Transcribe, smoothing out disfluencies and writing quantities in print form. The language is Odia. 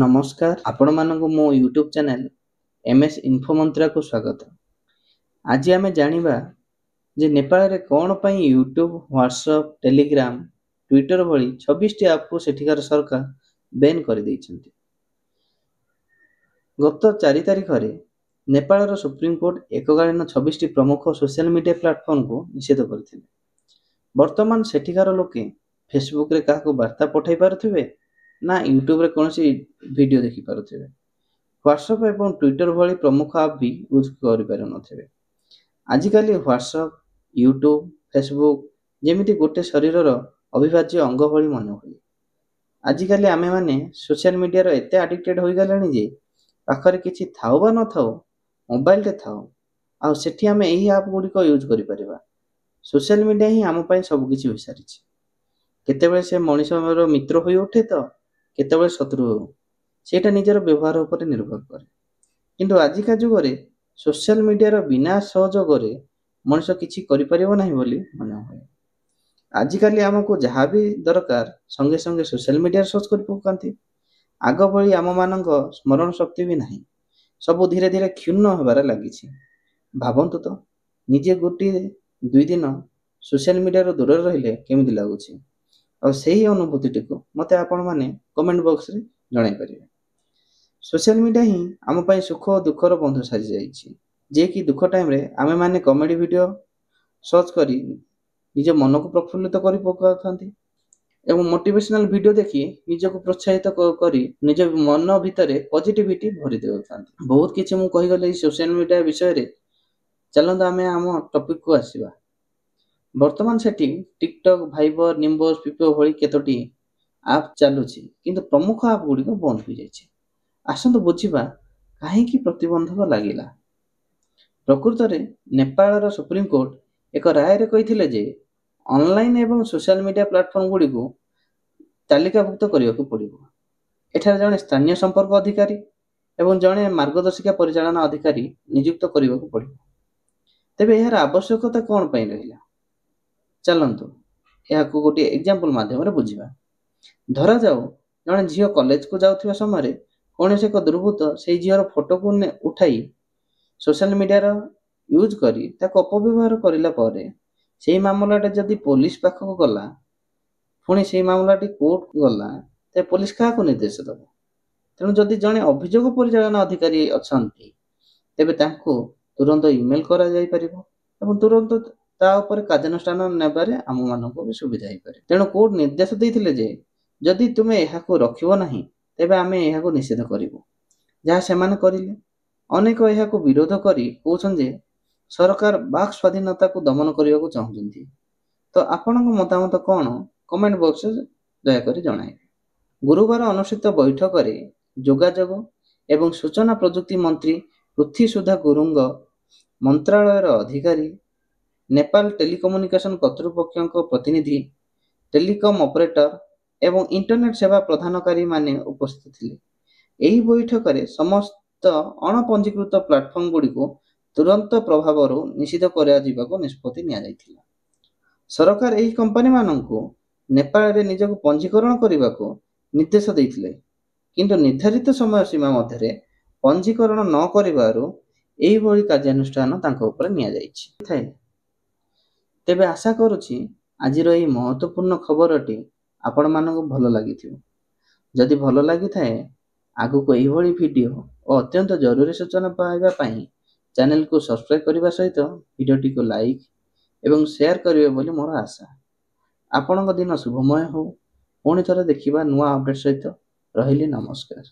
ନମସ୍କାର, ଆପଣମାନଙ୍କୁ ମୋ ୟୁଟ୍ୟୁବ୍ ଚ୍ୟାନେଲ୍ ଏମ୍.ଏସ୍. ଇନଫୋ ମନ୍ତ୍ରାକୁ ସ୍ୱାଗତ। ଆଜି ଆମେ ଜାଣିବା ଯେ ନେପାଳରେ କ'ଣ ପାଇଁ ୟୁଟ୍ୟୁବ୍, ହ୍ୱାଟ୍ସଆପ୍, ଟେଲିଗ୍ରାମ, ଟ୍ୱିଟର ଭଳି 26ଟି ଆପ୍କୁ ସେଠିକାର ସରକାର ବ୍ୟାନ୍ କରିଦେଇଛନ୍ତି। ଗତ 4 ତାରିଖରେ ନେପାଳର ସୁପ୍ରିମକୋର୍ଟ ଏକକାଳୀନ 26ଟି ପ୍ରମୁଖ ସୋସିଆଲ ମିଡିଆ ପ୍ଲାଟଫର୍ମକୁ ନିଷେଧ କରିଥିଲେ। ବର୍ତ୍ତମାନ ସେଠିକାର ଲୋକେ ଫେସବୁକରେ କାହାକୁ ବାର୍ତ୍ତା ପଠାଇ ପାରୁଥିବେ ନା ୟୁଟ୍ୟୁବରେ କୌଣସି ଭିଡ଼ିଓ ଦେଖିପାରୁଥିବେ। ହ୍ୱାଟ୍ସଆପ୍ ଏବଂ ଟ୍ୱିଟର ଭଳି ପ୍ରମୁଖ ଆପ୍ ବି ୟୁଜ୍ କରିପାରୁନଥିବେ। ଆଜିକାଲି ହ୍ୱାଟ୍ସଆପ୍, ୟୁଟ୍ୟୁବ୍, ଫେସବୁକ୍ ଯେମିତି ଗୋଟେ ଶରୀରର ଅବିଭାଜ୍ୟ ଅଙ୍ଗ ଭଳି ମନେ ହୁଏ। ଆଜିକାଲି ଆମେମାନେ ସୋସିଆଲ ମିଡ଼ିଆର ଏତେ ଆଡ଼ିକ୍ଟେଡ଼ ହୋଇଗଲେଣି ଯେ ପାଖରେ କିଛି ଥାଉ ବା ନଥାଉ, ମୋବାଇଲଟେ ଥାଉ ଆଉ ସେଠି ଆମେ ଏହି ଆପ୍ ଗୁଡ଼ିକ ୟୁଜ୍ କରିପାରିବା। ସୋସିଆଲ ମିଡ଼ିଆ ହିଁ ଆମ ପାଇଁ ସବୁକିଛି ହୋଇସାରିଛି। କେତେବେଳେ ସେ ମଣିଷର ମିତ୍ର ହୋଇ ଉଠେ ତ କେତେବେଳେ ଶତ୍ରୁ, ସେଇଟା ନିଜର ବ୍ୟବହାର ଉପରେ ନିର୍ଭର କରେ। କିନ୍ତୁ ଆଜିକା ଯୁଗରେ ସୋସିଆଲ ମିଡ଼ିଆର ବିନା ସହଯୋଗରେ ମଣିଷ କିଛି କରିପାରିବ ନାହିଁ ବୋଲି ମନେ ହୁଏ। ଆଜିକାଲି ଆମକୁ ଯାହା ବି ଦରକାର, ସଙ୍ଗେ ସଙ୍ଗେ ସୋସିଆଲ ମିଡ଼ିଆରେ ସର୍ଚ୍ଚ କରି ପକାନ୍ତି। ଆଗ ଭଳି ଆମମାନଙ୍କ ସ୍ମରଣ ଶକ୍ତି ବି ନାହିଁ, ସବୁ ଧୀରେ ଧୀରେ କ୍ଷୁଣ୍ଣ ହେବାରେ ଲାଗିଛି। ଭାବନ୍ତୁ ତ, ନିଜେ ଗୋଟିଏ ଦୁଇ ଦିନ ସୋସିଆଲ ମିଡ଼ିଆରୁ ଦୂରରେ ରହିଲେ କେମିତି ଲାଗୁଛି, ଆଉ ସେହି ଅନୁଭୂତିଟିକୁ ମୋତେ ଆପଣମାନେ କମେଣ୍ଟ ବକ୍ସରେ ଜଣାଇ ପାରିବେ। ସୋସିଆଲ ମିଡ଼ିଆ ହିଁ ଆମ ପାଇଁ ସୁଖ ଓ ଦୁଃଖର ବନ୍ଧୁ ସାଜିଯାଇଛି, ଯିଏକି ଦୁଃଖ ଟାଇମ୍ରେ ଆମେମାନେ କମେଡ଼ି ଭିଡ଼ିଓ ସର୍ଚ୍ଚ କରି ନିଜ ମନକୁ ପ୍ରଫୁଲ୍ଲିତ କରି ପକାଉଥାନ୍ତି ଏବଂ ମୋଟିଭେସନାଲ ଭିଡ଼ିଓ ଦେଖି ନିଜକୁ ପ୍ରୋତ୍ସାହିତ କରି ନିଜ ମନ ଭିତରେ ପଜିଟିଭିଟି ଭରି ଦେଉଥାନ୍ତି। ବହୁତ କିଛି ମୁଁ କହିଗଲି ଏଇ ସୋସିଆଲ ମିଡ଼ିଆ ବିଷୟରେ। ଚାଲନ୍ତୁ, ଆମେ ଆମ ଟପିକକୁ ଆସିବା। ବର୍ତ୍ତମାନ ସେଠି ଟିକଟକ୍, ଭାଇବର, ନିମ୍ବସ୍, ପିପିଓ ଭଳି କେତୋଟି ଆପ୍ ଚାଲୁଛି, କିନ୍ତୁ ପ୍ରମୁଖ ଆପ୍ ଗୁଡ଼ିକ ବନ୍ଦ ହୋଇଯାଇଛି। ଆସନ୍ତୁ ବୁଝିବା କାହିଁକି ପ୍ରତିବନ୍ଧକ ଲାଗିଲା। ପ୍ରକୃତରେ ନେପାଳର ସୁପ୍ରିମକୋର୍ଟ ଏକ ରାୟରେ କହିଥିଲେ ଯେ ଅନଲାଇନ୍ ଏବଂ ସୋସିଆଲ ମିଡ଼ିଆ ପ୍ଲାଟଫର୍ମ ଗୁଡ଼ିକୁ ତାଲିକାଭୁକ୍ତ କରିବାକୁ ପଡ଼ିବ। ଏଠାରେ ଜଣେ ସ୍ଥାନୀୟ ସମ୍ପର୍କ ଅଧିକାରୀ ଏବଂ ଜଣେ ମାର୍ଗଦର୍ଶିକା ପରିଚାଳନା ଅଧିକାରୀ ନିଯୁକ୍ତ କରିବାକୁ ପଡ଼ିବ। ତେବେ ଏହାର ଆବଶ୍ୟକତା କ'ଣ ପାଇଁ ରହିଲା? ଚାଲନ୍ତୁ, ଏହାକୁ ଗୋଟିଏ ଏକ୍ଜାମ୍ପଲ ମାଧ୍ୟମରେ ବୁଝିବା। ଧରାଯାଉ, ଜଣେ ଝିଅ କଲେଜକୁ ଯାଉଥିବା ସମୟରେ କୌଣସି ଏକ ଦୁର୍ବୃତ୍ତ ସେଇ ଝିଅର ଫଟୋକୁ ଉଠାଇ ସୋସିଆଲ ମିଡ଼ିଆର ୟୁଜ୍ କରି ତାକୁ ଅପବ୍ୟବହାର କରିଲା ପରେ ସେଇ ମାମଲାଟା ଯଦି ପୋଲିସ ପାଖକୁ ଗଲା, ପୁଣି ସେଇ ମାମଲାଟି କୋର୍ଟ ଗଲା, ତେବେ ପୋଲିସ କାହାକୁ ନିର୍ଦ୍ଦେଶ ଦେବ? ତେଣୁ ଯଦି ଜଣେ ଅଭିଯୋଗ ପରିଚାଳନା ଅଧିକାରୀ ଅଛନ୍ତି, ତେବେ ତାଙ୍କୁ ତୁରନ୍ତ ଇମେଲ କରାଯାଇପାରିବ ଏବଂ ତୁରନ୍ତ ତା ଉପରେ କାର୍ଯ୍ୟାନୁଷ୍ଠାନ ନେବାରେ ଆମମାନଙ୍କୁ ବି ସୁବିଧା ହେଇପାରେ। ତେଣୁ କୋର୍ଟ ନିର୍ଦ୍ଦେଶ ଦେଇଥିଲେ ଯେ ଯଦି ତୁମେ ଏହାକୁ ରଖିବ ନାହିଁ, ତେବେ ଆମେ ଏହାକୁ ନିଷେଧ କରିବୁ, ଯାହା ସେମାନେ କରିଲେ। ଅନେକ ଏହାକୁ ବିରୋଧ କରି କହୁଛନ୍ତି ଯେ ସରକାର ବାକ୍ ସ୍ୱାଧୀନତାକୁ ଦମନ କରିବାକୁ ଚାହୁଁଛନ୍ତି। ତ ଆପଣଙ୍କ ମତାମତ କ'ଣ, କମେଣ୍ଟ ବକ୍ସରେ ଦୟାକରି ଜଣାଇବେ। ଗୁରୁବାର ଅନୁଷ୍ଠିତ ବୈଠକରେ ଯୋଗାଯୋଗ ଏବଂ ସୂଚନା ପ୍ରଯୁକ୍ତି ମନ୍ତ୍ରୀ ପୃଥ୍ୱୀ ସୁଧା ଗୁରୁଙ୍ଗ, ମନ୍ତ୍ରାଳୟର ଅଧିକାରୀ, ନେପାଳ ଟେଲିକମ୍ୟୁନିକେସନ କର୍ତ୍ତୃପକ୍ଷଙ୍କ ପ୍ରତିନିଧି, ଟେଲିକମ୍ ଅପରେଟର ଏବଂ ଇଣ୍ଟରନେଟ୍ ସେବା ପ୍ରଦାନକାରୀମାନେ ଉପସ୍ଥିତ ଥିଲେ। ଏହି ବୈଠକରେ ସମସ୍ତ ଅଣପଞ୍ଜୀକୃତ ପ୍ଲାଟଫର୍ମ ଗୁଡ଼ିକୁ ତୁରନ୍ତ ପ୍ରଭାବରୁ ନିଷିଦ୍ଧ କରାଯିବାକୁ ନିଷ୍ପତ୍ତି ନିଆଯାଇଥିଲା। ସରକାର ଏହି କମ୍ପାନୀମାନଙ୍କୁ ନେପାଳରେ ନିଜକୁ ପଞ୍ଜୀକରଣ କରିବାକୁ ନିର୍ଦ୍ଦେଶ ଦେଇଥିଲେ, କିନ୍ତୁ ନିର୍ଦ୍ଧାରିତ ସମୟ ସୀମା ମଧ୍ୟରେ ପଞ୍ଜୀକରଣ ନ କରିବାରୁ ଏହିଭଳି କାର୍ଯ୍ୟାନୁଷ୍ଠାନ ତାଙ୍କ ଉପରେ ନିଆଯାଇଛି ଥାଏ। ତେବେ ଆଶା କରୁଛି ଆଜିର ଏହି ମହତ୍ତ୍ୱପୂର୍ଣ୍ଣ ଖବରଟି ଆପଣମାନଙ୍କୁ ଭଲ ଲାଗିଥିବ। ଯଦି ଭଲ ଲାଗିଥାଏ, ଆଗକୁ ଏହିଭଳି ଭିଡ଼ିଓ ଓ ଅତ୍ୟନ୍ତ ଜରୁରୀ ସୂଚନା ପାଇବା ପାଇଁ ଚ୍ୟାନେଲକୁ ସବସ୍କ୍ରାଇବ୍ କରିବା ସହିତ ଭିଡ଼ିଓଟିକୁ ଲାଇକ୍ ଏବଂ ସେୟାର କରିବେ ବୋଲି ମୋର ଆଶା। ଆପଣଙ୍କ ଦିନ ଶୁଭମୟ ହେଉ। ପୁଣି ଥରେ ଦେଖିବା ନୂଆ ଅପଡ଼େଟ୍ ସହିତ। ରହିଲି, ନମସ୍କାର।